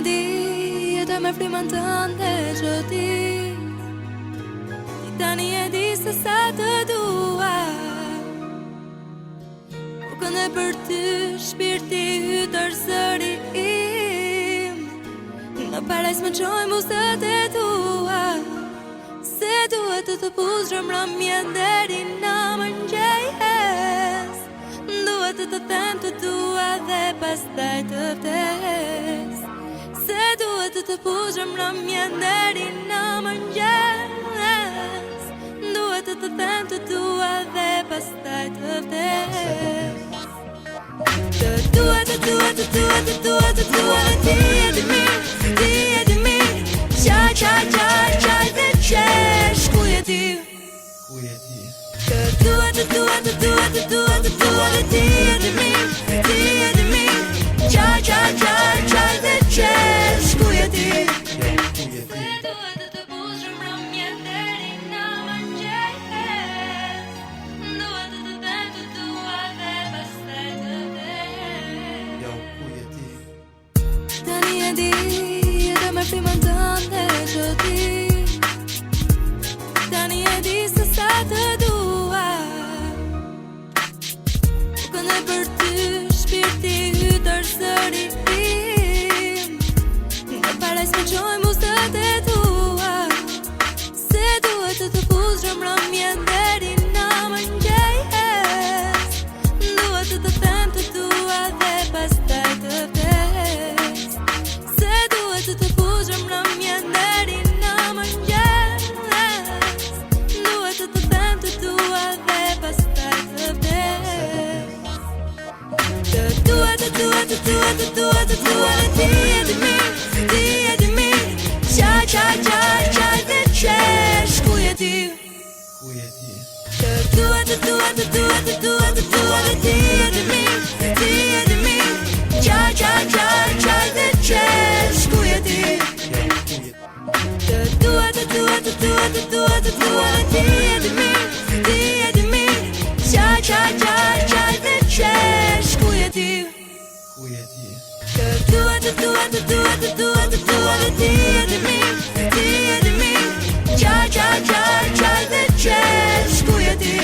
di, jetoj me frymën tënde çdo ditë. Ti tani e di se sa të dua. Kur këndoj për ty, shpirti yt është zëri im. Në parajsë më çojnë buzët e tua. Se duhet të të puth çdo mbrëmje deri në mëngjes. Duhet të të them të dua dhe pastaj të vdes. Se duhet të të puth çdo mbrëmje deri në mëngjes. Duhet të të them të dua dhe pastaj të vdes. Të dua, të dua, të dua, të dua, të dua dhe ti e di mirë, ti e di mirë. Qaj, qaj, qaj, qaj dhe qesh, ku je ti? Ku je ti? Të dua, të dua, të dua, të dua, të dua dhe ti e di mirë, ti e di mirë. Qaj, qaj, qaj, qaj dhe qesh, ku je ti? Jo, ku je ti? Se duhet të të puth çdo mbrëmje deri në mëngjes. Duhet të të them të dua dhe pastaj të vdes. Jo, ku je ti? Tani e di, jetoj me frymën tënde çdo ditë. Tani e di se sa të dua. Kur këndoj për ty, shpirti yt është zëri im. Në parajsë më çojnë buzët e tua. Se duhet të të puth çdo mbrëmje deri në mëngjes. Duhet të të them të dua dhe pastaj të vdes. Se duhet të të puth çdo mbrëmje deri në mëngjes. Duhet të të them të dua dhe pastaj të vdes. Të dua, të dua, të dua, të dua, të dua dhe ti e di mirë, ti e di mirë. Qaj, qaj, qaj, qaj dhe qesh, ku je ti? Ku je ti? Të dua, të dua, të dua, të dua, të dua dhe ti e di mirë, ti e di mirë. Qaj, qaj, qaj, qaj dhe qesh, ku je ti? Jo, ku je Të dua, të dua, të dua, të dua, të dua dhe ti e di mirë, ti e di mirë. Qaj, qaj, qaj, qaj dhe qesh, ku je ti? Ku je ti? Të dua, të dua, të dua, të dua, të dua dhe ti e di mirë, ti e di mirë. Qaj, qaj, qaj, qaj dhe qesh, ku je ti?